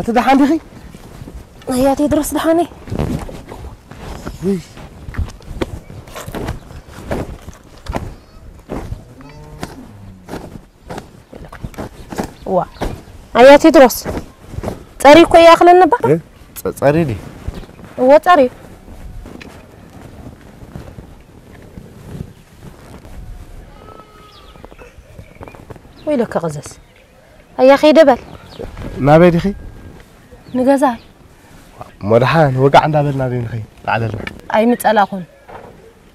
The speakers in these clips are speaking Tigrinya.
ትደሓን ዲኺ? ኣያ ቴድሮስ ደሓነይ። ዋ ኣያ ቴድሮስ ጸሪ እኮ ይኣኽለኒ እባ። እ? ጸ- ጸሪ ድዩ? እወ ጸሪ። ወይለከ ቅዘስ ኣያ ከይደ በል። ናበይ ዲኺ? ንገዛይ። እሞ ደሓን ወጋዕ እንዳበልና ዶ ንኸይድ? ላዕለልና። ኣይምጸላኹን።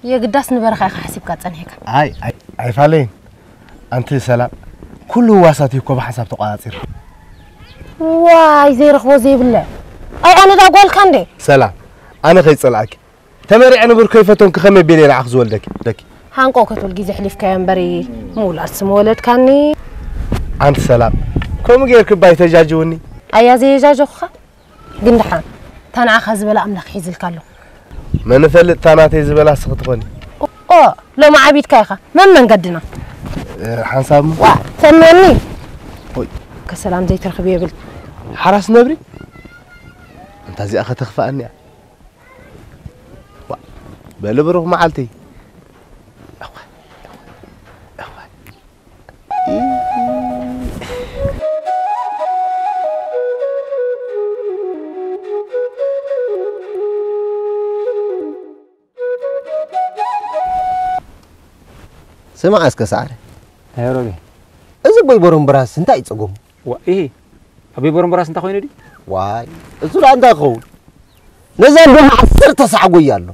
የግዳስ ንበረኻ ኢኻ ሓሲብካ ጸኒሕካ። ኣይ ኣይ ኣይፋለይን። ኣንቲ ሰላም ኩሉ ህዋሳት እኮ ብሓንሳብ ተቋጻጺሩ። ዋይ ዘይረኽቦ ዘይብለ። ኣይ ኣነ ዳ ጓልካ እንዴ? ሰላም ኣነ ከይጸላእኪ ተመሪዐ ንብር ከይፈተንኪ ከመይ ቤለ ንዓኽ ዝወልደኪ ደኪ። ሃንቆ ክትብል ግዜ ሕሊፍካዮ እምበሪ ምውላድ ስም ወለድካኒ። ኣንቲ ሰላም ከምኡ ጌርኪ ባይ ተጃጅውኒ። ኣያ ዘየጃጀኹኻ ግን ደሓን እታ ንዓኻ ዝበላ ኣምላኽ ሒዝልካ ኣሎ። መን ፈልጥ እታ ናተይ ዝበላ ስኽ ትኾኒ። ኦ ሎሚ ዓቢድካ ኢኻ መን መንገድና። ሓንሳብ ዋ ሰመኒ። ኦይ። ከሰላም ዘይትረኽብ የብል። ሓራስ ነብሪ እንታ እዚኣ ከተኽፍኣኒ እያ። ዋ በሊ ብሩኽ መዓልቲ። ስማዕ እስከ ሰዓረ። ኣይ ሮቤ። እዚ ቦይ ቦሮምብራስ እንታይ እዩ ጸገሙ? ዋ፣ ኢሂ። ኣቦይ ቦሮምብራስ እንታይ ኮይኑ ድዩ? ዋይ፣ እሱ ደኣ እንታይ ክኸውን? ነዛ እንዲያውም ዓሰርተ ሰዓት ጎያ ኣሎ።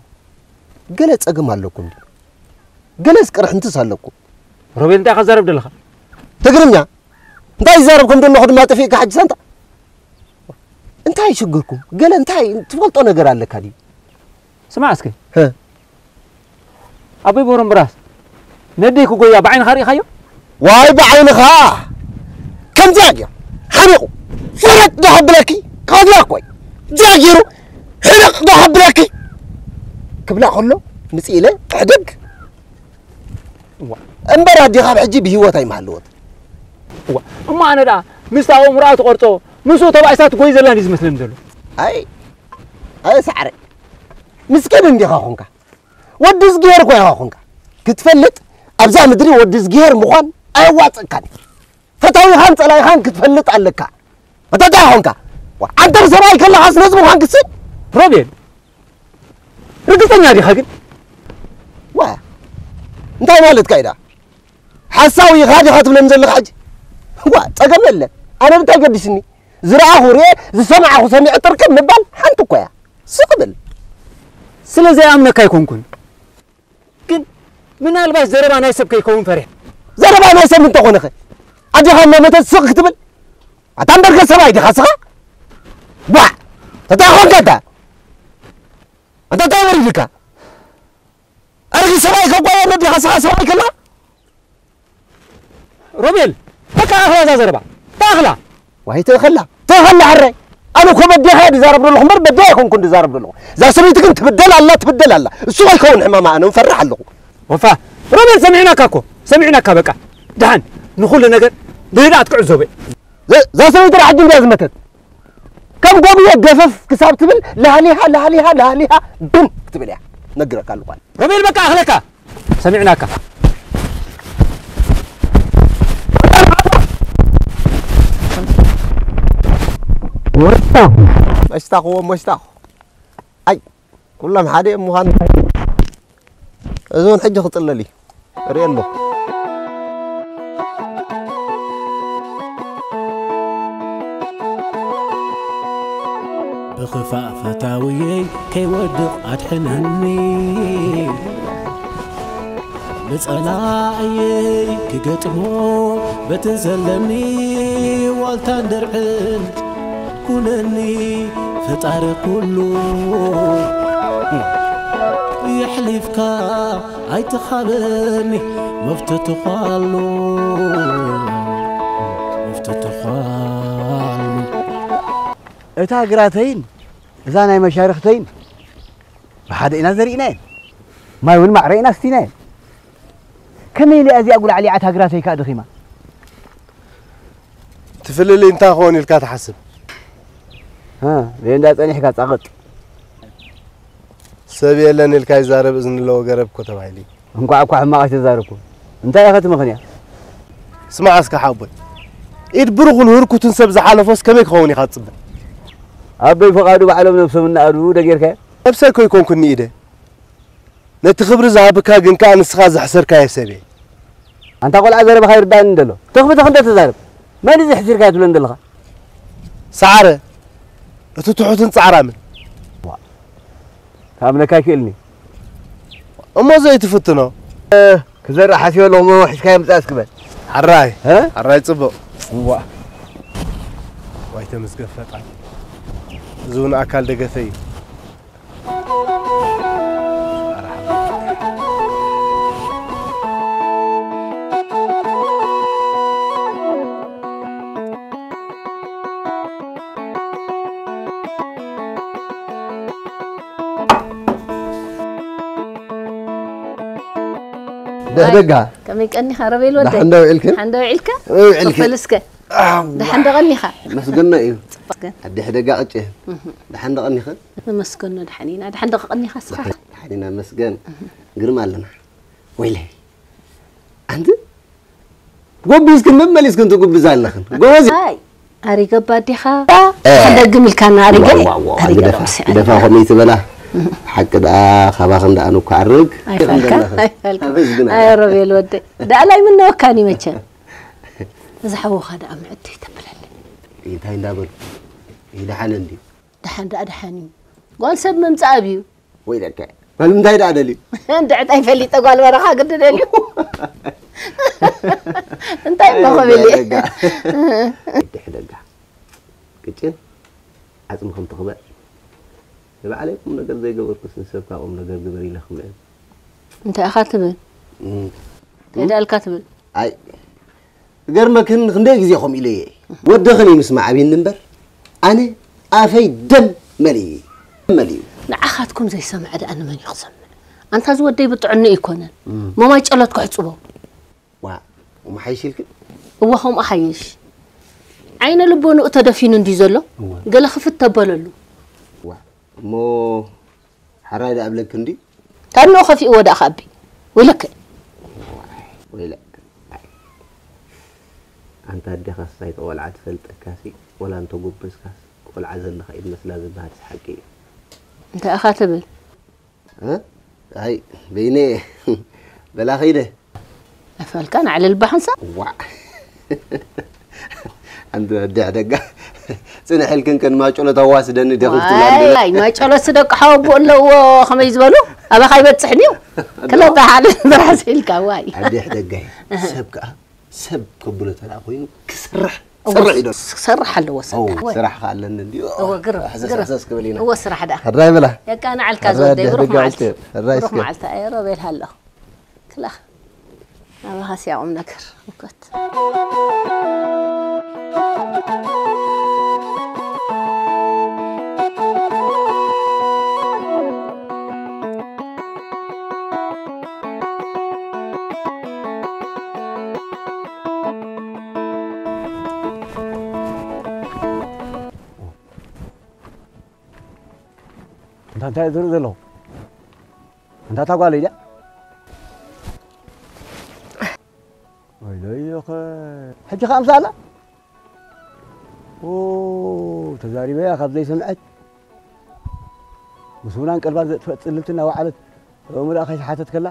ገለ ጸገም ኣለኩም ድዩ? ገለስ ቅርሕንትስ ኣለኩም? ሮቤል እንታይ ኢኻ ትዛረብ ዘለኻ? ትግርኛ? እንታይ ይዛረብ ከም ዘለኹ ድማ ጠፊእካ ሕጂ ሳንታ? እንታይ ሽግርኩም? ገለ እንታይ ትፈልጦ ነገር ኣለካ ድዩ? ስማዕ እስከ። ሀ። ኣቦይ ቦሮምብራስ ነደይ ክጎያ ብዓይንኻ ርኢኻዮ? ዋይ ብዓይንኻ! ከምዚኣ ገይሩ ሓኒቑ ፈረጥ ዶ ከብለኪ? ክኸፍላ እኮ እዩ። እዚኣ ገይሩ ሕንቕ ዶ ከብለኪ? ክብላ ከሎ ምጽእ ኢለ ክሕደግ። እዋ። እምበር ኣዴኻ ኣብ ሕጂ ብህይወት ኣይምሃለወት። እዋ። እሞ ኣነ ደኣ ምስታ ኣእምሮኣ ትቖርጾ ምስኡ ተባኢሳ ትጎይ ዘላ እንድዩ ዝመስለኒ ዘሎ። ኣይ ኣይ ሳዕረ ምስኪን እንዲኻ ኾንካ። ወዲ እዝግሄር እኮ ኢኻ ኾንካ ክትፈልጥ ኣብዛ ምድሪ ወዲ እዝግሄር ምዃን ኣየዋፅእካን እዩ። ፈታዊኻን ፀላኢኻን ክትፈልጥ ኣለካ። መታታ ኾንካ ዓንተር ሰብኣይ ከለኻስ ነዚ ምዃን ክስብ ሮቤል ርግፀኛ ዲኻ ግን? ዋ እንታይ ማለትካ ኢዳ ሓሳዊ ኢኻ ዲኻ ትብለኒ ዘለኻ ሕጂ? ዋ ፀገም የለ ኣነ እንታይ ገዲስኒ ዝረኣኹ ርኤ ዝሰማዕኹ ሰሚዐ ጥርቅም ምባል ሓንቲ እኮ እያ። ስቕ ብል። ስለ ዘይኣምነካ ኣይኮንኩን፣ ግን ምናልባት ዘረባ ናይ ሰብ ከይከውን ፈሪሐ። ዘረባ ናይ ሰብ እንተኾነኸ ኣዴኻ እናመተት ስቕ ክትብል? ኣታ እምበርከ ሰብኣይ ዲኻ ስኻ? ቧዕ! ተታ ኾንካ ኣታ! ኣታ እንታይ ወሪድካ? ኣረጊ ሰብኣይ ከጓየለ ዲኻ ስኻ ሰብኣይ ከላ? ሮቤል በቃ ኣኽላ እዛ ዘረባ ተኣኽላ። ዋይ ተኸላ ተኸላ ሕራይ ኣነ እኮ በዴኻ እየ ዝዛረብ ዘለኹ እምበር በዴ ኣይኮንኩን ዝዛረብ ዘለኹ። እዛ ሰበይቲ ግን ትብደል ኣላ ትብደል ኣላ። እሱ ከይከውን ሕማማ ኣነ እፈርሕ ኣለኹ። ወፋ ሮቤል ሰሚዕናካ እኮ ሰሚዕናካ በቃ ደሓን ንኹሉ ነገር ብህድኣት ክዕዘቦ እየ። እዛ ሰበይቲ ደኣ ሕጂ እንድያ ዝመተት ከም ጎብየ ገፈፍ ክሳብ ትብል ላህሊሃ ላህሊሃ ላህሊሃ ብን ክትብል እያ ነግረካ ኣለኳ። ሮቤል በቃ ኣኽለካ ሰሚዕናካ። መሽታኹ መሽታኹ ኣይ ኩሎም ሓደ እዮም ምዃኑ እዚ እውን ሕጂ ክፅለል እዩ ርኢ ኣለኹ። ብኽፋእ ፈታውየይ ከይወድቕ ኣድሕነኒ ንጸላእየይ ክገጥሞ በትን ዘለኒ ዋልታን ድርዕን ኩነኒ ፈጣሪ ኩሉ የሕሊፍካ ኣይትኻበኒ መፍትትዃሉ መፍትትዃሉ እታ ግራተይን እዛ ናይ መሻርኽተይን ብሓደ ኢና ዘሪእናየን ማይ እውን ማዕረ ኢና ኣስቲናየን። ከመይ ኢለ እዚኣ ጉላዕሊዓ እታ ግራተይ ከኣ ደኺማ። እቲ ፍልልይ እንታይ ክኸውን ኢልካ ትሓስብ? እ፣ ብእንዳ ጸኒሕካ ጻቕጥ። ሰብ የለን ኢልካ ይዛረብ እዝኒ ኣለዎ ገረብ እኮ ተባሂሉ እዩ። እንኳዕ እኳ ሕማቕ ኣይተዛረብኩ። እንታይ ኢኻ እቲ ምኽንያት? ስማዕ እስከ ሓቦይ፣ ኢድ ብሩኽን ህርኩትን ሰብ ዝሓለፎስ ከመይ ክኸውን ኢኻ ትጽበ? ኣቦይ ፍቓዱ ባዕሎም ነብሶም እናኣድዉ ደጌርካዮ? ነብሰይ እኮ ኣይኮንኩን ኢደ። ነቲ ክብሪ ዝሃብካ ግን ከኣ ንስኻ ዘሕሰርካዮ ሰብ እየ። ኣንታ ቆልዓ ዘረባኻ ይርዳእኒ እንደሎ። ተኽፍተኽ እንደ ተዛረብ። መን እዚ ሕሲርካዮ ትብለኒ ዘለኻ? ሰዓረ፣ እቲ ትሑትን ጻዕራምን። ዋ፣ ክኣምነካ ኣይክእልኒ። እሞ ዘይትፍትኖ? እ፣ ክዘርእ ሓሲበ ኣለኹ፣ እሞ ሒዝካዮ ምጻእ እስኪ በል። ሕራይ፣ እ? ሕራይ ጽቡቕ። እዋ። ዋይ ተመስገን ፈጣሪ። እዚ እውን ኣካል ደገፈ እዩ። ደሕደጋ። ከመይ ቀኒኻ ረቤል ወደይ? ደሓን ዶ ውዒልክን? ደሓን ዶ ውዒልካ? ውዒልኪ? ክፈል እስከ። ኣዋ። ደሓን ዶ ቀኒኻ? መስገኖ እዩ። ጽቡቕ። ኣደ ሕደጋ ቅጭ። እህ። ደሓን ዶ ቀኒኽን? ንመስገኖ ደሓን ኢና። ደሓን ዶ ቀኒኻ እስኻ? ደሓን ኢና መስገን። እህ። ግርማ ኣለና። ወይለይ። ኣንቲ ጎቢዝክን መመሊስክን ትጉብዛ ኣለኽን። ጎበዝ። ኣይ፣ ኣሪገባ ኣዴኻ። እ። ሕደግም ኢልካና ኣሪገ። ዋ፣ ዋ፣ ዋ፣ ኣሪገ ግደፋ፣ ደምሲ፣ ግደፋ ኣሪገ። ከምኡ ይትበላ። ሓቂ ደኣ ካባኽን ደኣ ንኳ ኣርግ። ኣይፋልካ፣ ይኽን ዘለኽን። ኣይፋልካ። ኣበዝ ግን ኣይ፣ ኣረ። ሮቤል ወደይ። ደኣ ላይ ምነወካኒ መቸም። እዛ ሓውኻ ደኣ ምዕድ ይተብለለይ። እንታይ እንዳበሉ? ይደሓን እንድዩ። ደሓን ደኣ ደሓን እዩ። ጓል ሰብ ምምጻእ ኣብዩ። ወይ ደቀ። ጓል ምንታይ ደኣ ደልዩ? እንድዕት ኣይፈሊጠ ጓል በረኻ ግዲ ደልዩ። እንታይ እሞ ክብል እየ? ደጋ። ድሕ ደጋ። ቅጭን ዓጽምኹም ትኽበል። ንባዕለይ ቁም ነገር ዘይገበርኩስ ንሰብካ ቁም ነገር ግበር ኢለ ክምዕል። እንታይ ኢኻ ትብል? እም። እንታይ ደኣልካ ትብል? ኣይ፣ ክገርመክን ክንደይ ግዜ ከምኡ ኢለየ። ወደኽን እዩ ምስማዕ ኣብይኒ እምበር፣ ኣነ ኣፈይ ደም መሊኡ፣ ደም መሊኡ። ንዓኻትኩም ዘይሰምዐ ደኣ ንመን እዩ ክሰምዕ? ኣንታ እዚ ወደይ ብጥዕኑ ኣይኮነን። እም። ሞማይ ጨሎት ክሕጽቦ። ዋ፣ እሞ ሓይሽ ኢልክን? እወ፣ ከምኡ ሓይሽ። ዓይነ ልቦንኡ ተደፊኑ እንድዩ ዘሎ። እወ። ገለ ክፍት ተበለሉ። ዋ፣ እሞ ሓራይ ደኣ እብለኪ እንድዩ። ታድንኦ ከፊእዎ ደኣ ከኣቢ። ወይለከ። ወይለ። ኣንታ ኣዴኻስ ኣይተ ቆልዓ ትፈልጠካሲ፣ ወላ እንተጎበዝካስ ቆልዓ ዘለኻ ኢድ መስላ ዝበሃልስ ሓቂ እዩ። እንታይ ኢኻ ትብል? እ? ኣይ፣ በይነ በላ ኸይደ። ኣፈልካ ንዓለ ልባ ሓንሳእ። ዋዕ። ኣንቲ ወዲ ዕደጋ። ጽንሕ ኢልክን ከን ማጨሎ ተዋስደኒ ደኺፍ ትብላ ኣለና። ዋይ፣ ማጨሎስ ደቂ ሓወቦ ኣለዎ ከመይ ዝበሉ? ኣባኻ ይበጽሕን እዩ። ክለተ ሓደ ዝራስ ኢልካ፣ ዋይ። ኣዲ ዕደጋይ፣ ሰብ ከኣ ሰብ ከብሎ ተደኣ ኮይኑ ክሰርሕ እወ፣ ሰርሕ ኢዶ። ክሰርሕ ኣለዎ ሰብ እወ፣ ከኣ። ስራሕ ከኣ ኣለኒ እንድዩ። እወ፣ ግርም፣ ሕሰስ ግርም። ሕሰስ ክብል ኢና። እወ፣ ስራሕ ደኣ። ሕራይ በላ። የቃንዓልካ ሕራይ ዝወደይ፣ ኣዲ ብሩኽ ዕደጋ መዓልቲ። ዕስቴ። ሕራይ ብሩኽ እስከ። መዓልቲ። ኣየ ሮቤል ሃሎ። ክላኽ። ኣባኻስ ያ ቁም ነገር። እኮት። እንታ እንታይ ዝርኢ ዘለኹ? እንታ እታ ጓለይ ድያ? ወይለዮኸ። ሕጂ ኸኣ ምሳላ? ኦ፣ ተዛሪበያ ካብ ዘይሰምዐት። ምስ ውናን ቀልባ ዘጥፈት ጽልምቲ እናወዓለት፣ እሞ ደኣ ከይተሓተት ከላ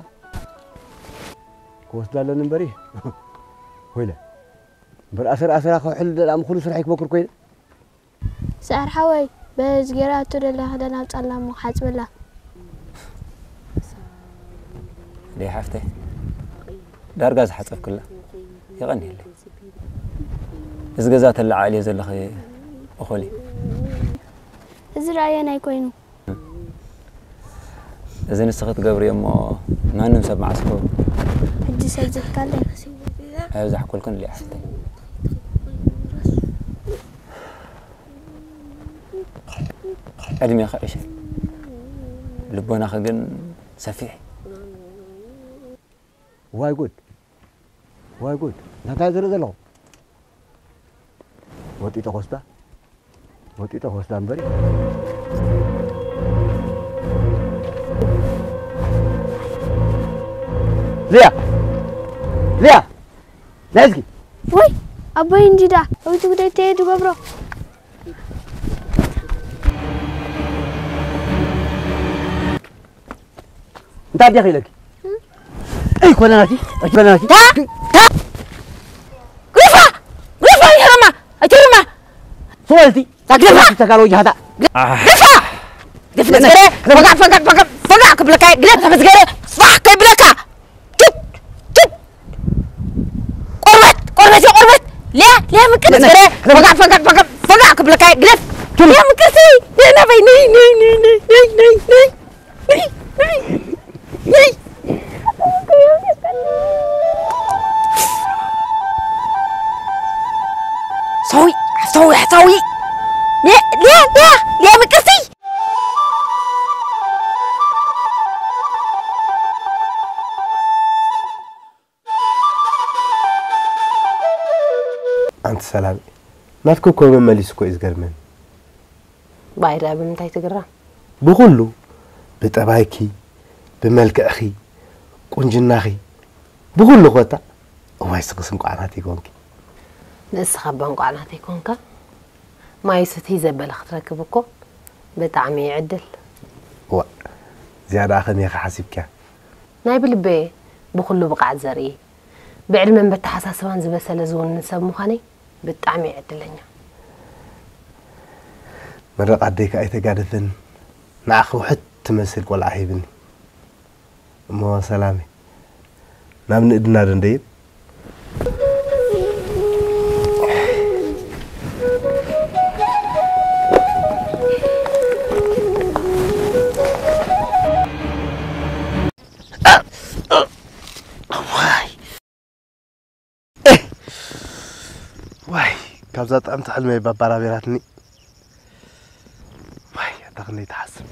ክወስዳ ኣለኒ እምበሪ። ወይለ። እምበር ኣሰር ኣሰራ ክውሕል ደኣ ምኹሉ ስራሕ ይክበክር ኮይነ። ሰዓር ሓወይ፣ በዚ ገይራቶ ደላ ክዳን ኣውጻላ እሞ ክሓጽበላ። ደይ ሓፍተይ፣ ዳርጋ ዝሓጸብክላ። የቐንየለይ። እዚ ገዛ ተለዓዕልዮ ዘለኺ እኹል እዩ። እዚ ረኣየናይ ኮይኑ። እዚ ንስኺ ትገብርዮ እሞ ማንም ሰብ መዓስኮ ሕጂ ሰብ ዝብካለይ። ኣይብዛሕኩልክን ኢለ ሓፍተይ። ዕድሜኺ ዕሸል። ልቦናኺ ግን ሰፊሕ እዩ። ዋይ ጉድ! ዋይ ጉድ! እንታይ ዝርኢ ዘለኹ? ወጢጠ ኮስታ? ወጢጠ ክወስዳ እምበሪ። ሊያ! ሊያ! ናይ እስኪ! ወይ! ኣቦይ እንዲዳ! ወይ ትጉዳይ ተየ ትገብሮ! እንታይ ኣዴኺ ኢለኪ? ኣይኮነናኪ፣ ኣይኮነናኪ። ታ! ታ! ግደፋ! ግደፋ! ኣይትርማ! ኣይትርማ! ስወልቲ! ታ ግደፋ! ተጋሎ ጃታ። ግደፋ! ግደፍ መዝገረ! ፈጋዕ፣ ፈጋዕ፣ ፈጋዕ፣ ፈጋዕ ክብለካ፣ ግደፍ መዝገረ! ፋሕ ከይብለካ! ቱት! ቱት! ቆርበት! ቆርበት! ቆርበት! ሊያ! ሊያ ምቅር መዝገረ! ፈጋዕ፣ ፈጋዕ፣ ፈጋዕ፣ ፈጋዕ ክብለካ፣ ግደፍ! ሊያ ምቅርቲ! ሊያ ናበይ! ነይ! ነይ! ነይ! ነይ! ነይ! ነይ! ነይ! ነይ! ነይ! ነይ! ሓሳዊ! ሓሳዊ! ሓሳዊ! ሊያ! ሊያ! ሊያ! ሊያ ምቅርቲ! ኣንቲ ሰላም፣ ናትኪ እኮ መመሊሱ እኮ እዩ ዝገርመኒ። ባይዳ ብምንታይ ትግራም? ብኹሉ፣ ብጠባይኪ፣ ብመልክዕኺ፣ ቁንጅናኺ፣ ብኹሉ ኮታ። እዋይ ስኽስ እንቋዕ ናተይ ኮንኪ። ንእስኻ እባ እንቋዕ ናተይ ኮንካ። ማይ ስትይ ዘበለ ክትረክብ እኮ ብጣዕሚ እዩ ዕድል። ዋ፣ እዚኣ ደኣ ከመይ ኢኻ ሓሲብክያ? ናይ ብልበየ ብኹሉ ብቕዓት ዘርኢ፣ ብዕድመን በተሓሳስባን ዝበሰለ ዝውንን ሰብ ምዃነይ ብጣዕሚ እየ ዕድለኛ። ምርቓ ኣደይ ከኣ ኣይተጋደፈኒ። ንዓኺ ውሕድ ትመስል ቆልዓ ሂብኒ። እሞ ሰላመይ፣ ናብ ንእድና ዶ እንደይብ? ዋይ፣ ካብዛ ጥዕምቲ ሕልመይ ባባራቤራትኒ። ዋይ፣ ኣታ ክንደይ ትሓስብ።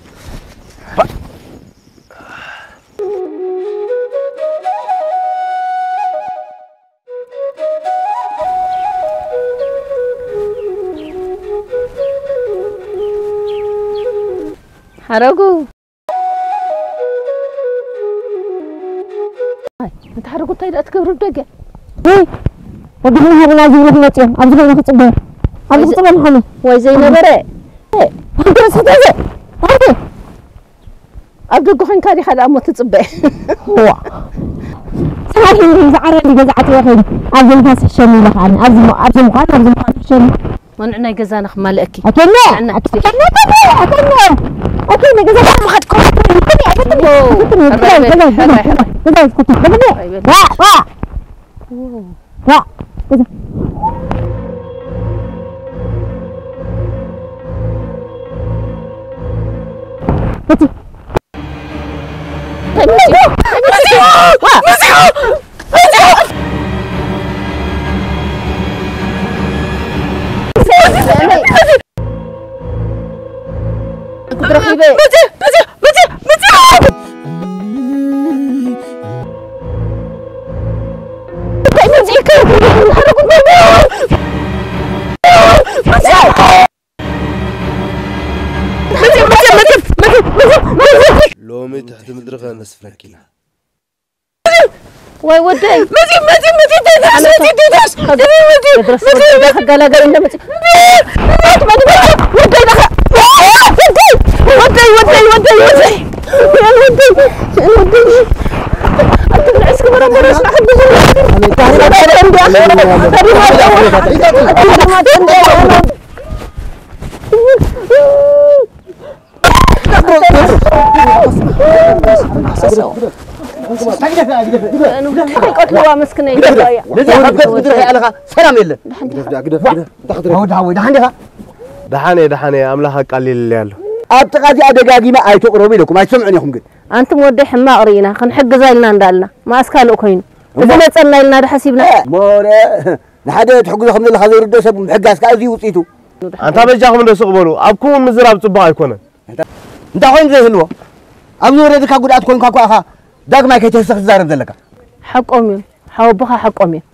ባ- ሓረጉ። ኣይ፣ እንተ ሓረጉ እንታይ ደኣ ትገብሪ ብደገ? ወይ፣ ወዲ ምን ሀብና ዝብሉ ክመጽኦም፣ ኣብዚ ኮይና ክጽበ። ኣብዚ ክጽበ ምዃኑ። ወይ ዘይነበረ። ኣንተ ስሕተዘ። ኣንተ። ኣብ ደገ ኮይንካ ዲኻ ደኣ እሞ ትጽበ? ዋ። ሰሓት እንዲ ዝዓረኒ ገዛ ዓጽየ ኸይዱ። ኣብዚ ንፋስ ሕሸኒ ኢለ ከዓኒ። ኣብዚ ሞ-፣ ኣብዚ ምዃን፣ ኣብዚ ምዃን ሕሸኒ። መንዑ ናይ ገዛና ክማልአኪ። ኣከነ፣ ጥዕና ኣከነ፣ ኣከነ፣ ኣከነ፣ ኣከነ፣ ገዛ ምኻድ ኮ፣ ኣከነ፣ ኣከነ፣ ኖ፣ ኣከነ፣ ሕራይ በል፣ ገዛ፣ ገዛ፣ ሕራይ፣ ሕራይ። ገዛ፣ ገዛ፣ ገዛ፣ ኣይበል። ዋ፣ ዋ። ዋ፣ ገዛ። እቲ ሎሚ ትሕቲ ምድሪ ከነስፍረኪ ኢና። ወይ ወደይ። መጺ፣ መጺ፣ መጺ፣ ተይተርስ፣ መጺ፣ ተይተርስ። መጺ፣ መጺ፣ መጺ። ክገላገል እንደ መጺ። ወደይ፣ ወደይ፣ ወደይ፣ ወደይ፣ ወደይ። ወደይ፣ ወደይ፣ ወደይ። ኣንተ ንዕስ ክበረበረስ ንሕግዝ። ንብለካ ከይቀትልዋ መስክነይ ነዚኣ ካብ ገጽ ምድሪ ከይኣለኻ ሰላም የለን። ግደፍ፣ ግደፍ፣ ግደፍ፣ ግደፍ። እንታይ ክትረፍ? ወዲ ሓወይ፣ ደሓን ዲኻ? ደሓን እየ፣ ደሓን እየ። ኣምላኽ ኣቃሊልለይ ኣሎ። ኣብ ጥቓ እዚኣ ደጋጊመ ኣይተቕረቡ ኢለኩም፣ ኣይትሰምዑን ኢኹም ግን። ኣንቱም ወደይ ሕማቕ ርኢና፣ ክንሕግዛ ኢልና እንዳልና፣ መኣስ ካልእ ኮይኑ። እዚ እሞ መጸና ኢልና ዶ ሓሲብና? እሞ ረ-፣ ንሓደ ትሕግዞ ከም ዘለኻ ዘይርድኦ ሰብ ምሕጋዝ ከኣ እዚ ውጽኢቱ። ኣንታ በጃኹም እንዶ ስቕ በሉ። ኣብ ከምኡ ምዝራብ ጽቡቕ ኣይኮነን። እንታይ ኮይኑ ዘይህልዎ? ኣብ ዝወረደካ ጉድኣት ኮይንካ እኮ ኢኻ ዳግማይ ከይትህሰኽ ትዛረብ ዘለካ። ሓቆም እዮም። ሓወቦኻ ሓቆም እዮም።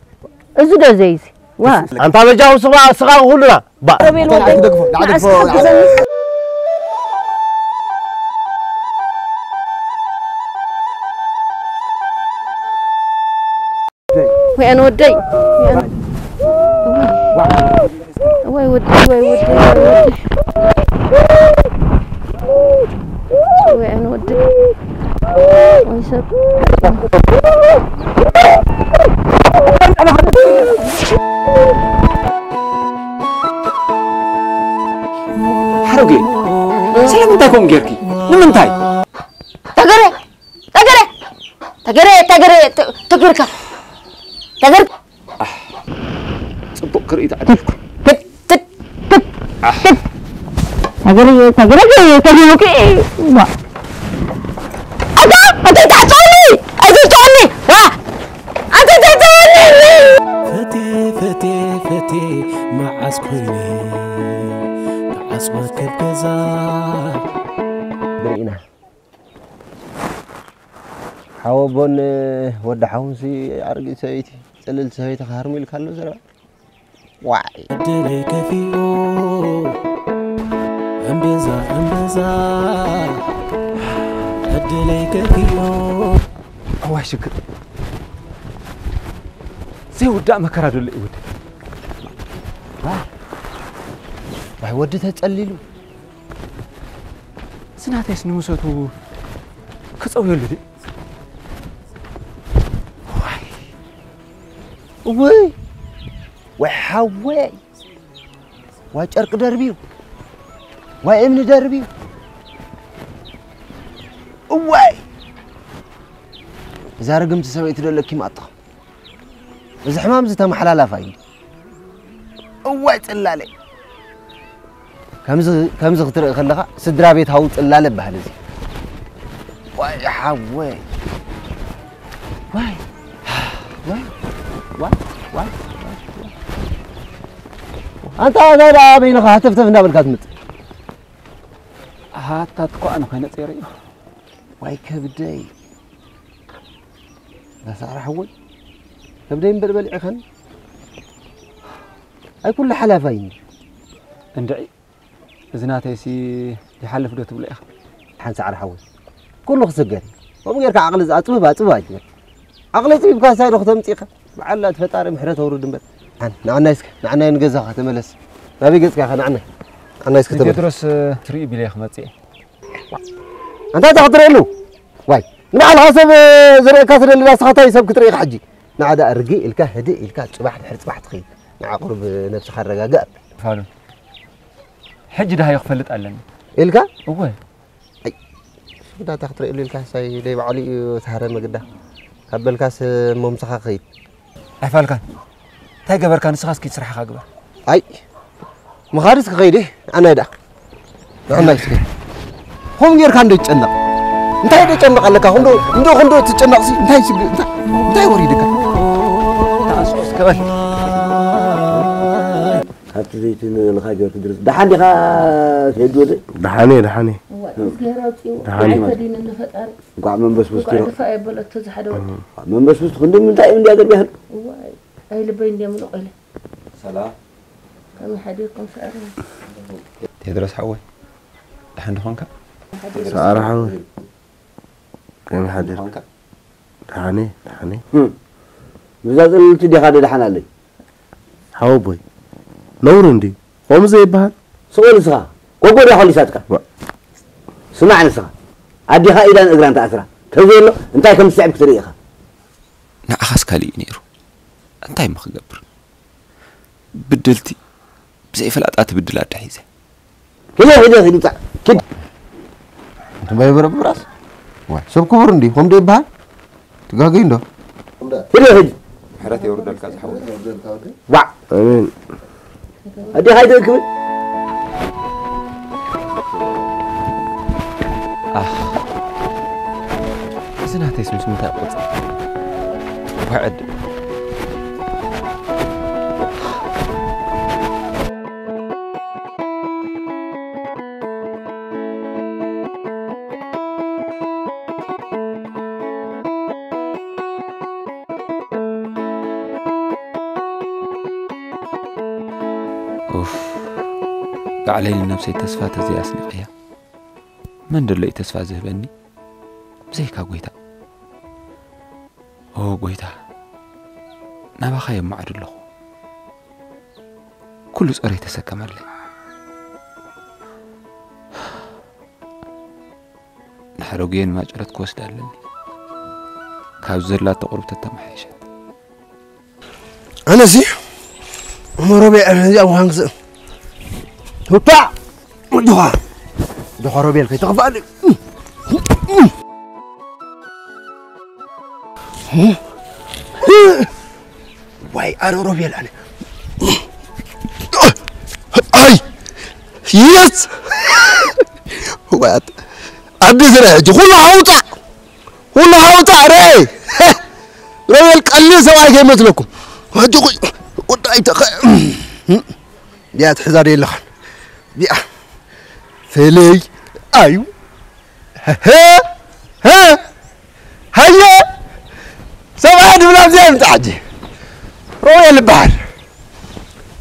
እዚ ዶ ዘይዚ? ዋ ኣንታ በጃኹም ስኻ ስኻ ኩሉና ባ ረቤል ወደይ ንዓይ ትደግፎ፣ ንዓይ ንዓስ ትደግፎ፣ ትሕግዘኒ። ወይ ኣነ ወደይ ወይ ኣነ- ወይ ወደይ ወይ ወደይ ወይ ወደይ ወይ ኣነ ወደይ ወይ ሰብ ሓረጉ፣ ስለምንታይ ከምኡ ጌርኪ? ንምንታይ? ተገረ ተገረ ተገረ ተገረ ተገርካ ተገር ጽቡቕ ክርኢ ተዓዲልኩ። ተገረ ተገረ ተገረ ዋ ኣታ ኣታ ታጣኒ ኣታ ታጣኒ ዋ ኣታ ታጣኒ ፈቴ ፈቴ ፈቴ መዓስ ኮይነ ተዓጽወ ከብ ገዛ ንርኢ ኢና። ሓወቦን ወዲ ሓውንሲ ኣረጊት ሰበይቲ ጽልልቲ ሰበይቲ ክሃርሙ ኢልካ ኣሎ ዘረባ። ዋይ ዕድለይ ከፊኡ እምብዛ እምብዛ ዕድለይ ከፊኡ እዋይ ሽግር ዘይውዳእ መከራ ደሎ ይውድእ። ዋይ ወዲ ተጸሊሉ ስናተይስ ንምሰቱ ክጸውየሉ ድዩ? እውይ ወይ ሓወይ ዋይ ጨርቂ ደርብዩ ዋይ እምኒ ደርብዩ እዋይ እዛ ርግምቲ ሰበይቲ ደለኪ ማጥኻ እዚ ሕማም እዚ ተመሓላላፋ እዩ እዋይ ጽላለይ ከምዚ ከምዚ ክትርኢ ከለኻ ስድራ ቤታዊ ጽላለ ይበሃል እዚ ዋይ ሓወይ ዋይ ዋይ ዋይ ዋይ ዋይ ኣንታ እንታይ ደኣ በይንኻ ሃተፍተፍ እንዳበልካ ትምጽእ ሃታት እኮ ኣነ ኮይነ ጸይረ እዩ ዋይ ከብደይ ዳሳዕራ ሓወይ ከብደይ እምበር በሊዕኸን ኣይ ኩሉ ሓላፋይ እንዲ እንድዒ እዚ ናተይሲ ይሓልፍ ዶ ትብሎ ኢኻ ሓንቲ ሰዓር ሓወይ ኩሉ ክስገር እዩ ከምኡ ጌርካ ዓቕሊ ኣፅብብ ኣፅብብ ኣይትበል ዓቕሊ ኣፅቢብካ ሳይ ዶ ክተምፅእ ኢኻ በዓል ኣቲ ፈጣሪ ምሕረት ኣውርድ እምበር ንዓናይ እስከ ንዓናይ ንገዛኻ ተመለስ ናበይ ገፅካ ኢኻ ንዓናይ ንዓናይ እስከ ተመለስ ቴድሮስ ትርኢ ቢለ ክመፅእ ኣንታ እንታይ ክትርእየሉ ዋይ ንባዕልኻ ሰብ ዝርእየካ ትደሊ ንስኻ እንታይ ሰብ ክትርኢ ኢኻ ሕጂ ንዓ ደኣ ርግእ ኢልካ ህድእ ኢልካ ፅባሕ ድሕሪ ፅባሕ ትኸይድ ንዓ ቁሩብ ነብስኻ ኣረጋግእ ኣብል ፋሉን ሕጂ ደሃዩ ክፈልጥ ኣለኒ ኢልካ እወ ኣይ ሽጉዳታ ክትርእየሉ ኢልካ ሳይ ደይ ባዕሉ እዩ ተሃረ መግዳ ካብ በልካስ እሞ ምሳኻ ክኸይድ ኣይፋልካን እንታይ ገበርካ ንስኻ እስኪ ስራሕኻ ግበር ኣይ ምኻድስ ክኸይድ ኣናይ ደኣ ንዕናይ እስኪ ሆም ጌርካ እንዶ ይጨነቕ እንታይ ዶ ጨነቕ ኣለካ ክንዶ እንዶ ክንዶ ትጨነቕሲ እንታይ ስግ እንታይ እንታይ ወሪድካ ተኣስስ ከበል ካብቲ ዘይቲ ንልኻ ጌርኩ ድረስ ደሓን ዲኻ ሴዱ ወደ ደሓን እየ ደሓን እየ እዋ እግዚኣብሔር ኣውፅኡ ደሓን እየ። ኣይከዲንኒ ፈጣሪ እንኳዕ መንበስበስ እንኳዕ ትረፍ ድፋ የበለቶ ዝሓደወ መንበስበስ ክንዲ ምንታይ እዩ እንዲያ ገርቢያህል እዋ ኣይልበይ እንዲያ ምሉቕ ኢለ ሰላም ከመይ ሓዲርኩም ሰኣረ ቴድሮስ ሓወይ ደሓን ድኾንካ ሰኣረ ሓወይ ከመይ ሓዲርካ ደሓን እየ ደሓን እየ እም። ብዛ ጽልልቲ ዲኻ ዶ ደሓን ኣለይ ሓወቦይ ነውሪ እንድዩ ከምኡ ዘይበሃል ስቕ ንስኻ ጎጎ ድያ ኮሊሳትካ ዋ። ስማዕ ንስኻ ኣዴኻ ኢዳን እግራን ተኣስራ ተዘየሎ እንታይ ከም ትስዕብ ክትርኢ ኢኻ ንዓኻስ ካሊእ እዩ ነይሩ እንታይ እሞ ክገብር ብድልቲ ብዘይፈላጣ ትብድል ኣደ ሒዘ ሂደ ሂደ ሂደ ውፃእ ኪድ እንትን ባይበረብራስ ዋይ ሰብ ክቡር እንዲ ከምዶ ይበሃል ትጋገይ እንዶ ሂደ ሂድ ምሕረት የውርደልካ ዝሓወይ ዋዕ ኣሜን ኣዴኻ ይደእ ክብል እዚ ናተይስ ምስ ምንታይ ቆጽ ዋዕድ ኡፍ፣ ባዕለይ ንነብሰይ ተስፋ ተዘይኣስኒቐያ፣ መን ደሎ እዩ ተስፋ ዝህበኒ? ብዘይካ ጎይታ። ኦ ጎይታ፣ ናባኻ የማዕድ ኣለኹ። ኩሉ ጾረይ ተሰከመለይ። ንሓረጉየን ማጨረት ክወስዳ ኣለኒ። ካብ ዘላቶ ቁርብ ተተመሓየሸት። ኣነሲ እሞ ሮቤ፣ ኣብዚ ኣብ ውሃ ንግዝእ። ውፓ! ድኻ! ድኻ ሮቤል ከይተኽፋኣለይ። ዋይ፣ ኣረ ሮቤል፣ ኣነ። ኣይ! የስ! ዋት! ኣዲ ዝረ፣ ሕጂ ኩሉ ሃውጣ! ኩሉ ሃውጣ፣ ረ! ሮቤል ቀሊል ሰብኣይ ከይመስለኩም። ሕጂ ኩ-፣ ጉዳይ ተኸ-፣ ዲኣ ትሕዛ ዶ የለኻን? ዲኣ። ፍልይ። ኣዩ። ሀ፣ ሀ፣ ሀ። ሃየ። ሰብኣይ ድብላ ኣብዚኣ ይምጻእ ሕጂ። ሮቤል ይበሃል።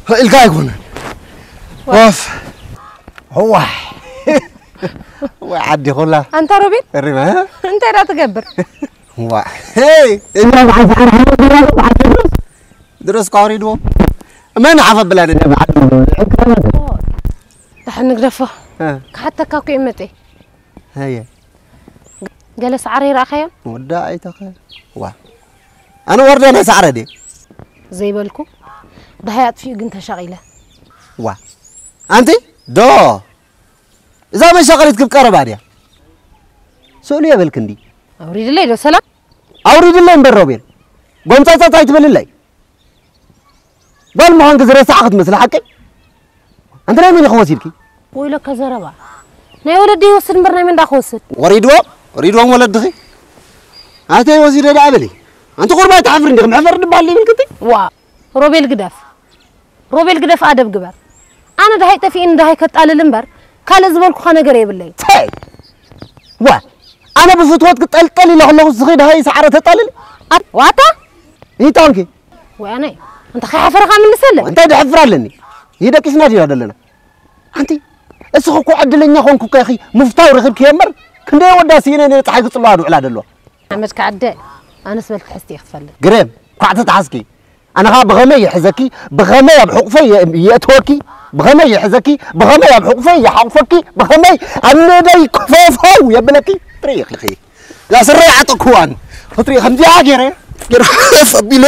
ኽኢልካ ኣይኮነን። ወፍ። ዋይ። ወይ ዓዲ ኩላ። ኣንታ ሮቤል። እሪማ፣ ሀ? እንታይ ዳ ትገብር? ዋ። ሄይ። ድረስ ኳሪድዎ። መን ሓፈ ብላ ደደ በዓል። ድሓን ንግደፎ። እ። ክሓተካ እኮ እየ መጤ። ሃየ። ገለ ሳዕረ ይረኣኻዮ? ወዳ ኣይተኸ። ዋ። ኣነ ወርደ ናይ ሳዕረ ድየ? ዘይበልኩ። ደሃይ ኣጥፊኡ ግን ተሻቒለ። ዋ። ኣንቲ? ዶ። እዛ መሻቐሊት ክብ ቀረባ ድያ? ስእሉ የበልክ እንዲ። ኣውሪድለይ ዶ ሰላም? ኣውሪድለይ እምበር ሮቤል። ጎምጻጻት ኣይትበልለይ። ጓል ምዃንኪ ዝረሳዕኺ ትመስሊ ሓቀይ? ኣንቲ ናይ መን ኢኺ ወሲድኪ? ወይለከ ዘረባ። ናይ ወለዲ ይወስድ እምበር ናይ መን ደኣ ክወስድ? ወሪድዎም፣ ወሪድዎም ወለድኺ። ኣተይ ወሲደ ደኣ በሊ። ኣንቲ ቁርባይ ትሓፍሪ እንዲኺ፣ መሕፈሪ ድበሃል ይብልኪ እቲ? ዋ፣ ሮቤል ግደፍ። ሮቤል ግደፍ፣ ኣደብ ግበር። ኣነ ደሃይ ጠፊእኒ ደሃይ ከጣልል እምበር ካልእ ዝበልኩኻ ነገር የብለይ። ተይ! ዋ! ኣነ ብፍትወት ክጠልጠል ኢለ ከለኹ ስኺ ደሃይ ሰዓረ ተጣልል? ኣት-፣ ዋታ? ይጣንኪ? ወይ ኣነ፣ እንተ ከይሓፈርኻ ምልሰለይ። እንታይ ደሕፍር ኣለኒ? ይደቂስና ዲና ዘለና? ኣንቲ፣ እስኺ እኮ ዕድለኛ ኾንኩ እኮ ኢኺ ምፍታው ረኺብክዮ እምበር፣ ክንደይ ወዳ ስኢነ ነፀሓይ ክፅልዋ ድውዕላ ደለዋ። ሓመድ ከዓደ፣ ኣነስ በልክ ሕዝቲ እየ ክፈልጥ። ግርም፣ ኳዕ ተተሓዝኪ። ኣነ ኸዓ ብኸመይ ይሕዘኪ፣ ብኸመይ ኣብ ሕቑፈይ የ-፣ የእትወኪ፣ ብኸመይ ይሕዘኪ፣ ብኸመይ ኣብ ሕቑፈይ ይሓቑፈኪ፣ ብኸመይ ኣብ ነደይ ክፈፈው የብለኪ ትርኢ ኢኺ። እዛ ስረይ ዓጠቅኩዋን። ክትርኢ ከምዚኣ ገይረ፣ ገይረ ከፍ ኣቢለ።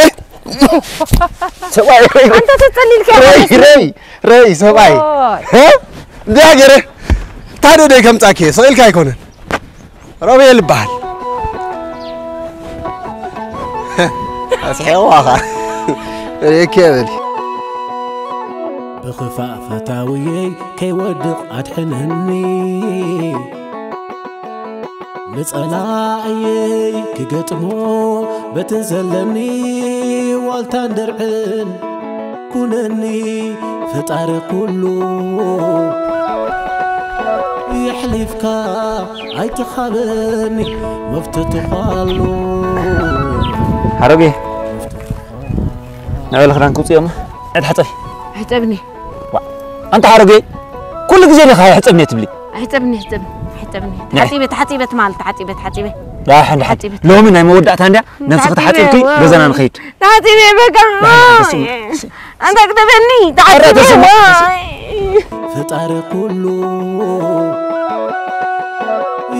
ሰብኣይ፣ ረይ፣ ኣንተ ተጸሊልካ ረይ፣ ኢኻ ረይ፣ ረይ፣ ሰብኣይ። ኦይ። ሀ? እንዲያ ገይረ፣ ታደደይ ከምጻኪ፣ ስቕ ኢልካ ኣይኮነን። ሮቤል ይበሃል። ኣስሒቕዋኻ። ርእየኪ የብል። ብኽፋእ ፈታውየይ ከይወድቕ ኣድሕነኒ። ንጸላእየይ ክገጥሞ በትን ዘለኒ ዋልታን ድርዕን ኩነኒ ፈጣሪ ኩሉ። የሕሊፍካ ኣይትኻበኒ መፍትትኻ ኣሎ። ሓረጌ፣ ንዕበል ክዳን ክውፅእ እዮም። ዕድ ሓፀቢ። ኣይሕፀብኒ። ዋ፣ ኣንታ ሓረጌ፣ ኩሉ ግዜ ዲኻ ኣይሕፀብኒ ትብሊ? ኣይሕፀብኒ፣ ኣይሕፀብኒ፣ ኣይሕፀብኒ። ንዒ። ተሓፂበ፣ ተሓፂበ ትማል፣ ተሓፂበ፣ ተሓፂበ። ዳሕን፣ ዳሕን። ተሓፂበ። ሎሚ ናይ መወዳእታ እንድያ፣ ነብስኺ ተሓፂበ፣ ተሓፂብኪ ዋ። ገዛና ንኸይድ። ተሓፂበ፣ በቃ። ዳሕን፣ ተስሙ፣ ተስሙ። ኣንታ ግደፈኒ፣ ኣረ፣ ተሓፂበ፣ ተስሙ፣ ዋ። ተስሙ። ፈጣሪ ኩሉ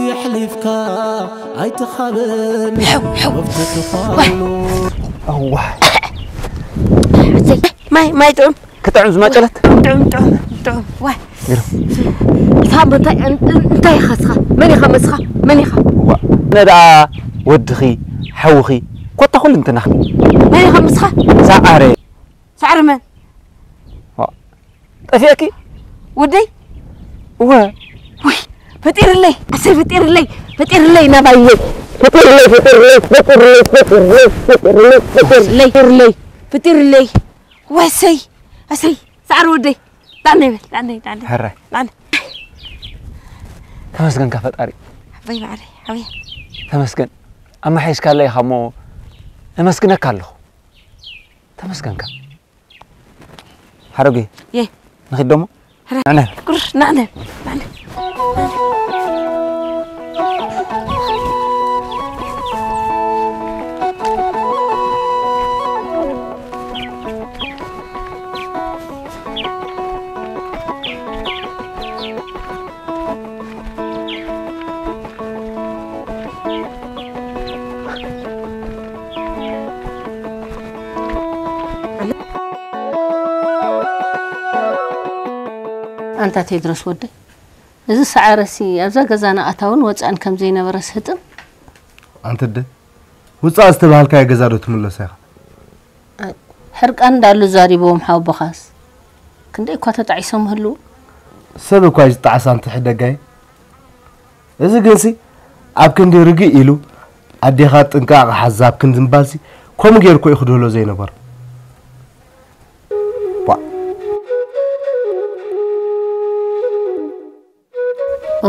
የሕሊፍካ ኣይትኻበኒ። ሕው፣ ሕው። መፍትትኻ ዋይ። ኣሎ። እዋ። ማይ፣ ማይ ጥዑም። ክጥዕም ዝማጨለት? ጥዑም፣ ጥዑም፣ ጥዑም። ዋይ። ግርም። ሳም እንታይ፣ እን-፣ እን-፣ እንታይ ኢኻ እስኻ? መን ኢኻ መስኻ? መን ኢኻ? እዋ። ኣነ ደኣ ወድኺ፣ ሓውኺ፣ ኮታ ኩሉ እንትናኺ። መን ኢኻ መስኻ? ሰዓረ። ሰዓረ መን? ዋ። ጠፊእኪ? ወደይ? እወ። ውይ፣ ፈጢርለይ፣ ኣሰይ ፈጢርለይ፣ ፈጢርለይ ናባየይ። ፈጢርለይ፣ ፈጢርለይ፣ ፈጢርለይ፣ ፈጢርለይ፣ ፈጢርለይ፣ ፈጢርለይ፣ ፈጢርለይ፣ ፈጢርለይ። ወሰይ፣ ኣሰይ፣ ሰዓር ወደይ። ጣነይ በል፣ ጣነይ፣ ጣነይ። ሕራይ። ጣነይ። ተመስገንካ ፈጣሪ። ሓወይ ማዕረይ፣ ሓወይ። ተመስገን። ኣመሓይሽካለይ ኢኻ እሞ፣ እመስግነካ ኣለኹ። ተመስገንካ። ሓረጉ። የ። ንኺድ ደሞ? ንዕነ። ቁር፣ ንዕነ። ንዕነ። ኣንታ ቴድሮስ ወደይ፣ እዚ ሰዓረሲ ኣብዛ ገዛና ኣታውን ወጻእን ከም ዘይነበረስ ህጥም። ኣንተ ኣደ፣ ውጻእ ዝተባሃልካዮ ገዛ ዶ ትምለሶ ኢኻ? ኣይ፣ ሕርቃን እንዳሉ ዛሪቦም ሓወቦኻስ። ክንደይ እኳ ተጣዒሶም ህልው። ሰብ እኳ እዩ ዝጣዓስ ኣንቲ ሕደጋይ። እዚ ግንሲ ኣብ ክንዲ ርግእ ኢሉ ኣዴኻ ጥንቃቕ ሓዛ ኣብ ክንዲ ምባልሲ ከምኡ ጌርኩ እዩ ክድህሎ ዘይነበሮ። ቧ።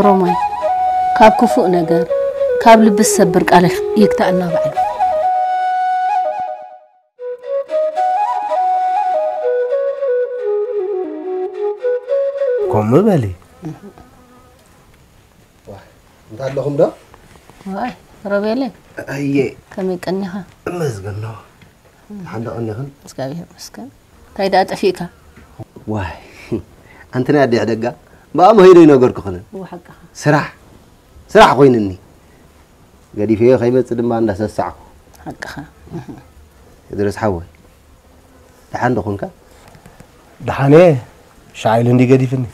ሮማይ፣ ካብ ክፉእ ነገር፣ ካብ ልቢ ዝሰብር ቃል ይግታኣና ባዕሉ። ከምኡ በሊ። ዋይ፣ እንታይ ኣለኹም ዶ? ዋይ፣ ሮቤለይ። ኣየ። ከመይ ቀኒኻ? እመስገን ነው። ሓንዳ ቀኒኽን? እግዚኣብሔር ይመስገን። እንታይ ደኣ ጠፊእካ? ዋይ፣ ኣንቲ ናይ ኣዴሕ ደጋ፣ ብኣ መሄዶ ይነገርኩኽን። እወ፣ ሓቅኻ። ስራሕ፣ ስራሕ ኮይንኒ። ገዲፈዮ ከይመጽእ ድማ እንዳሰሳዕኩ። ሓቅኻ። እህ። ድረስ ሓወይ፣ ደሓን ዶ ኾንካ? ደሓን እየ፣ ሻዕ ኢሉ እንዲ ገዲፍኒ።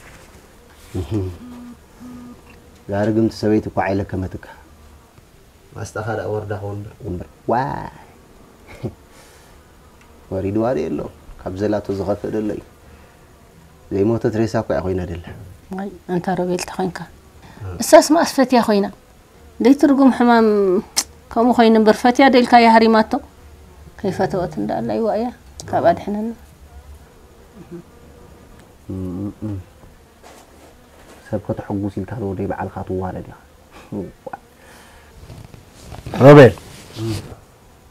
እህ። እዛ ርግምቲ ሰበይቲ እኳ ኣይለከመትካ። ማስጣኻ ደኣ ወርዳ ኾን እምበር። እምበር። ዋይ። ወሪድዋ ዶ የሎ? ካብ ዘላቶ ዝኸፍእ ደሎ እዩ። ዘይሞተት ሬሳ እኮ እያ ኮይና ደላ። ዋይ፣ ኣንታ ሮቤል ተኾይንካ። እሳስ መኣስ ፈትያ ኮይና? ደይ ትርጉም ሕማም ከምኡ ኮይኑ እምበር ፈትያ ደልካ እያ ሃሪማቶ። ከይፈተወት እንዳኣላ ይዋ እያ። ካብ ኣድሕነና። እም፣ እም። ሰብ ከተሐጉስ ኢልካ ዶ ደይ በዓልካ ትዋረድ ኢኻ? ሮቤል፣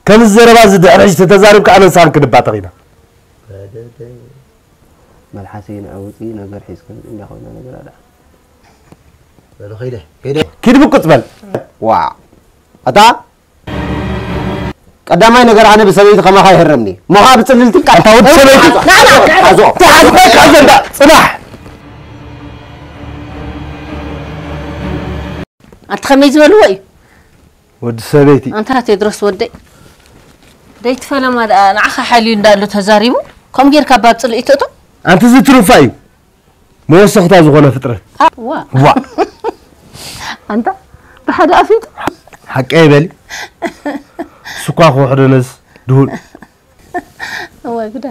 ከምዚ ዘረባ እዚ ድሕሪ ሕጂ ተተዛሪብካ ኣነ ንስኻን ክንባተኽ ኢና። መልሓሰይ ንዐውፂ ነገር ሒዝክን እንዳ ኮይና ነገር ኣዳ። በሉ ኸይደ፣ ኸይደ። ኪድ ብቁፅ በል። ዋ። ኣታ ቀዳማይ ነገር ኣነ ብሰበይቲ ከማኻ ይህረምኒ። ሞኻ ብጽልልቲ ቃል ኣታ ወዲ ሰበይቲ። ሓዞ። ተሓዝበካ ዘንዳ ጽናሕ። ኣቲ ከመይ ዝበልዎ እዩ? ወዲ ሰበይቲ። ኣንታ ቴድሮስ ወደይ። ደይትፈለማ ደኣ ንዓኻ ሓልዩ እንዳሎ ተዛሪቡ። ከም ጌርካ ባብ ጽልኢ ትእቶ? ኣንቲ ዝትሩፋ እዩ። መወሰኽታ ዝኾነ ፍጥረት። ዋ። ዋ። ኣንታ ብሓደ ኣፊት። ሓቀይ በሊ። ስኳ ክውሕደነስ ድሁል። እወ፣ ግዳ።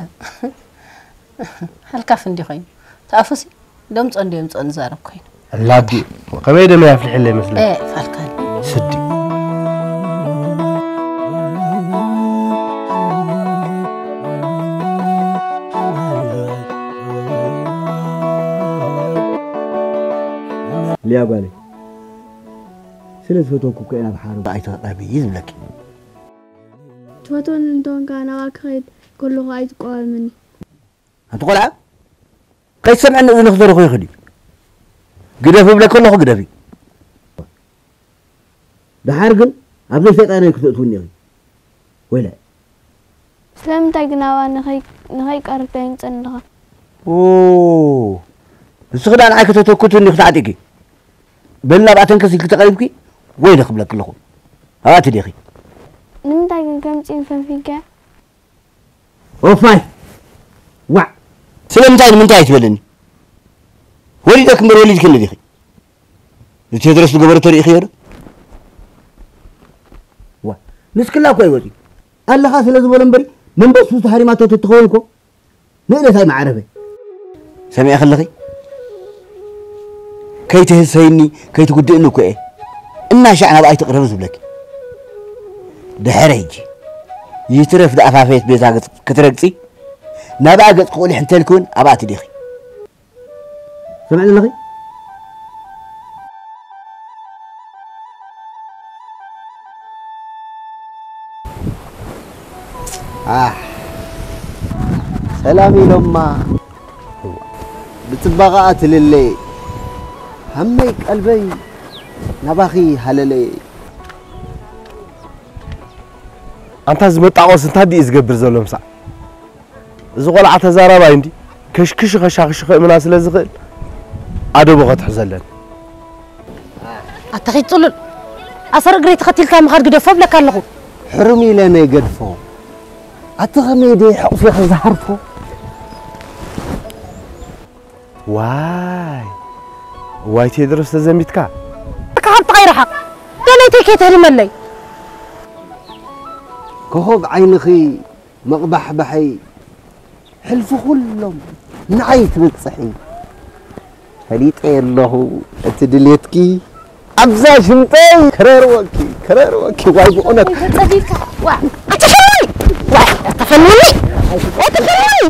ሓልካፍ እንዲ ኮይኑ። ተኣፉሲ ደምጾ እንዲ የምጾ ንዛረብ ኮይኑ። ኣላዲ፣ ከመይ ደመ ያፍልሕለይ መስለኪ? ኤ፣ ፋልካኒ። ስዲ። ሊያ ጓለይ፣ ስለ ዝፈተውኩ እኮ እየ ናብ ሓሩ ኣይተቕረቢ ዝብለኪ። ትፈትወኒ እንተኾንካ ናብኣ ክኸይድ ከለኹ ኣይትቋወመኒ። ኣንቲ ቆልዓ፣ ከይትሰምዐኒ እዝንኺ ተደኺኹ ይኽእል እዩ። ግደፊ እብለኪ ከለኹ ግደፊ። ደሓር ግን ኣብ ዘይሰይጣነይ ክተእትውኒ ኢኺ። ወይለ። ስለምንታይ ግን ኣብኣ ንኸይ-፣ ንኸይቀርብ ተየምጽእኒ ኣለኻ? ኦ፣ ንስኺ ደኣ ንዓይ ከተተኩትኒ ክትዓጢቂ። በሊ ናብኣ ተንከስ ኢልኪ ተቐሪብኪ፣ ወይለ ክብለኪ ኣለኹ። ኣብኣ ትደኺ። ንምንታይ ግን ከምጺእን ፈንፊንካያ? ኦፋይ! ዋዕ! ስለምንታይ ንምንታይ ኣይትበለኒ? ወሊደኪ እምበር ወሊድክኒ ዲኺ? ንቴድሮስ ዝገበረቶ ርኢኽዮ ዶ? ዋ፣ ንስክላ እኮ ይወፂ ኣለኻ ስለ ዝበሎ እምበሪ መንበሱ ተሃሪማቶ ተትኸውን እኮ ንእለታይ ማዕረበ። ሰሚዐ ከለኺ? ከይትህሰይኒ፣ ከይትጉድእኒ እኮ እየ። እናሻዕ ናብኣ ኣይትቕረቢ ዝብለኪ። ድሕሪ ሕጂ፣ ይትረፍ ደኣፋፈየት ቤዛ ገጽ ክትረግጺ፣ ናብኣ ገጽ ክቑሊሕ እንተልኪ እውን ኣብኣ ትዲኺ። ሰምዕ ዘለኺ? ኣሕ፣ ሰላም ኢሎማ። ብጽባቐኣ ትልለየ ሃመይ ቀልበይ ናባኺ ሃለለየ። ኣንታ ዝመጣቆስ እንታይ ድዩ ዝገብር ዘሎ ምሳዕ? እዚ ቆልዓ ተዛራባይ እንዲ ከሽክሽ ከሻኽሽ ክእምና ስለ ዝኽእል ኣደቡ ከትሕዘለን። ኣታ ኺድ ጽሉል፣ ኣሰር እግረይ ተኸቲልካ ምኻድ ግደፎ እብለካ ኣለኹ። ሕሩም ኢለ ነይ ገድፎ። ኣቲ ኸመይ ደይ ሕቑፌ ኸዝሃርፎ? ዋይ ዋይ ቴድሮስ ተዘሚትካ። ካብ ጥቓይ ረሓቕ፣ ደለይተይ ከይተህድመለይ። ኮኾብ ዓይንኺ መቕባሕባሐይ ሕልፊ ኩሎም ንዓይ ትብጽሒ። ፈሊጠ ኣለኹ እቲ ድሌትኪ ኣብዛ ሽንጠይ ክረርወኪ ክረርወኪ ዋይ ብእውነት። ጸዲፍካ ዋ ኣትፈልኒ ዋ ኣትፈልኒ ኣትፈልኒ።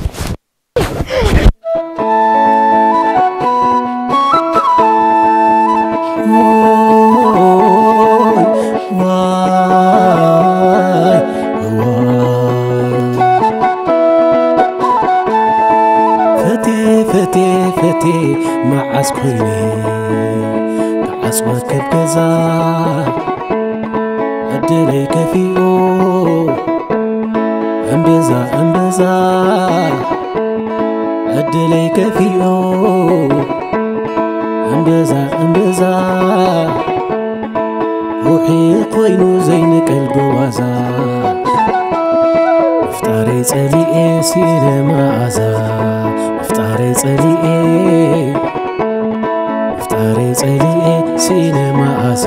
ፈቴ ፈቴ ፈቴ መዓስ ኮይነ ተዓጽወ ከብ ገዛ ዕድለይ ከፊኡ እምብዛ እምብዛ ዕድለይ ከፊኡ እምብዛ እምብዛ ሩሒ ኮይኑ ዘይንቀል ብዋዛ ምፍጣረይ ጸሊኤ ሲነ መኣዛ ምፍጣረይ ጸሊኤ ምፍጣረይ ጸሊኤ ሲነ መኣዛ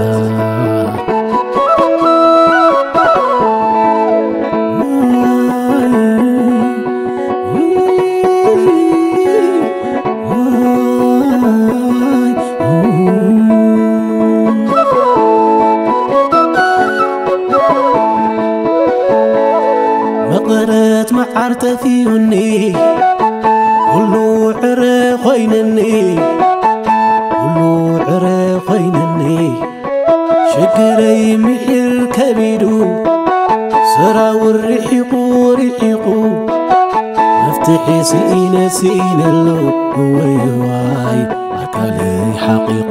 መቐረት መዓር ጠፊኡኒ ኩሉ ዕረ ኮይነኒ ኩሉ ዕረ ኮይነኒ ሽግረይ ምሒር ከቢዱ ስራው ርሒቑ ርሒቑ መፍትሒ ስኢነ ስኢነሉ እወይ እዋይ ኣካለይ ሓቒቑ